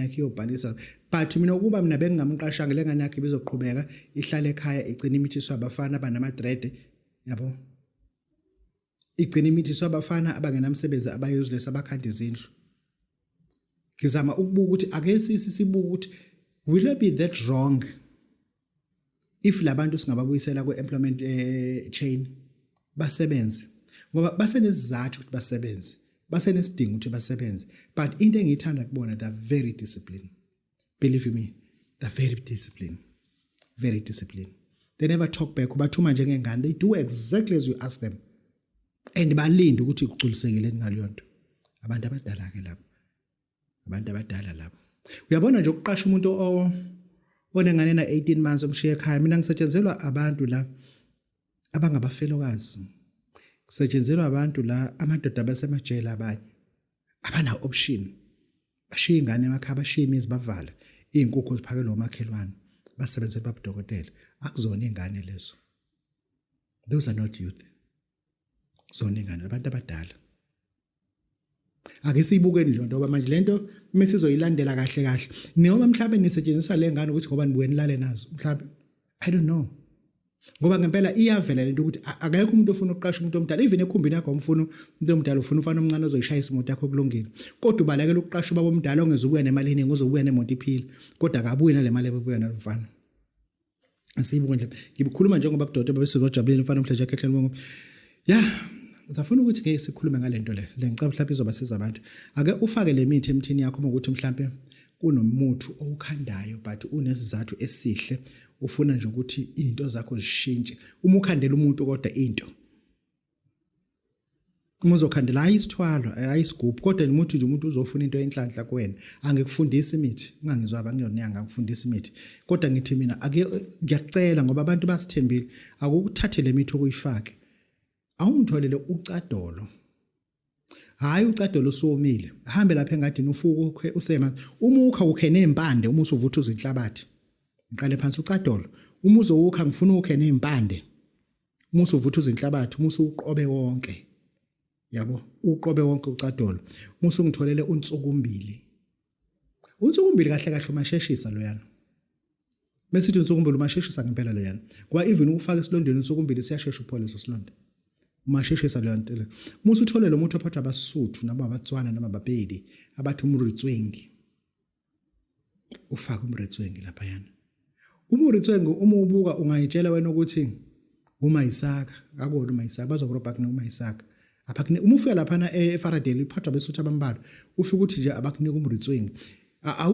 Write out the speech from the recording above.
yakhe iyobhalisa. But mina ukuba mina bengingamqashanga, le ngane yakhe ibizoqhubeka ihlale ekhaya, igcine imithiswa abafana abanama-dread, yabo, igcine imithiswa abafana abangenamsebenzi, aba-useless, abakhanda izindlu. Ngizama ukubuka ukuthi ake sisi sibuke ukuthi will it be that wrong if labantu singababuyisela kwe-employment chain, basebenze, ngoba basenesizathu ukuthi basebenze, basenesidingo ukuthi basebenze. But into engiyithanda kubona, they're very disciplined. Believe me, they're very disciplined, very disciplined. They never talk back. Ubathuma njengengane, they do exactly as you ask them and balinde ukuthi kugculisekile ngaleyo nto. Abantu abadala ke labo, abantu abadala labo. Uyabona nje, ukuqasha umuntu onengane na 18 months, omshiya ekhaya. Mina ngisetshenzelwa abantu la abangabafelokazi, kusetshenzelwa abantu la amadoda abasemajele, abanye abana option, bashiya ingane emakhaya, bashiya imizi, bavala izinkukhu, ziphakelwa omakhelwane, basebenzela babudokotela. Akuzona ingane lezo, those are not youth. Zona ingane, abantu abadala. Ake siyibukeni leyo nto, ngoba manje lento mesizoyilandela kahle kahle, noma mhlawumbe nisetshenziswa le ngane ukuthi ngoba nibuye nilale nazo mhlawumbe, I don't know, ngoba ngempela iyavela lento ukuthi akekho umuntu ofuna ukuqasha umuntu omdala. Even ekhumbini yakho umfuna umuntu omdala, ufuna umfana omncane ozoyishayisa imoto yakho, kulungile, kodwa ubalekela ukuqasha ubaba omdala ongezubuya nemali eningi, ozobuya nemoto iphila, kodwa akabuyi nale mali ebuya nalomfana. Asiyibuke nje, ngibukhuluma njengoba budoda babesizojabulile umfana omhle nje ekhehleni bongo. Ya, ngizafuna ukuthi ngeke sikhulume ngale nto le le, ngicabanga mhlawumbe izobasiza abantu. Ake ufake le mithi emthini yakho uma ukuthi mhlawumbe kunomuthi owukhandayo but unesizathu esihle, ufuna nje ukuthi izinto zakho zishintshe. Uma ukhandela umuntu kodwa into, uma uzokhandela, hayi isithwalo, hayi isigubhu, kodwa nje umuntu nje, umuntu uzofuna into enhlanhla kuwena. Angikufundisi imithi, ungangizwa, abangiyona ngakufundisa imithi, kodwa ngithi mina ake ngiyakucela, ngoba abantu basithembile, akukuthathe le mithi okuyifake, awungitholele ucadolo. Hayi, ucadolo usuwomile, hambe lapha engadini ufuke usema, uma ukha ukhe nezimpande, uma usuvutha uzinhlabathi. Ngiqale phansi. Ucadolo uma uzowukha, ngifuna ukhe nezimpande, uma usuvutha uzinhlabathi, uma usuqobe wonke, yabo, uqobe wonke ucadolo, uma usungitholele unsukumbili. Unsukumbili kahle kahle umasheshisa loyana. Mesithi unsukumbili, umasheshisa ngempela loyana, ngoba even ukufaka esilondeni unsukumbili siyashesha uphola leso silonda, umasheshisa leyo nto le. Uma usuthole lo muthi ophathwa abaSuthu noma abaTswana noma abaPedi, abathi umritswengi, ufake umritswengi laphayana. Umritswengi uma ubuka ungayitshela wena ukuthi umayisaka, akona umayisaka, bazokurobha kunika umayisaka. Abakunika uma ufika laphana eFaradeli, iphathwa beSuthu abambalwa, ufika ukuthi nje abakunika umritswengi.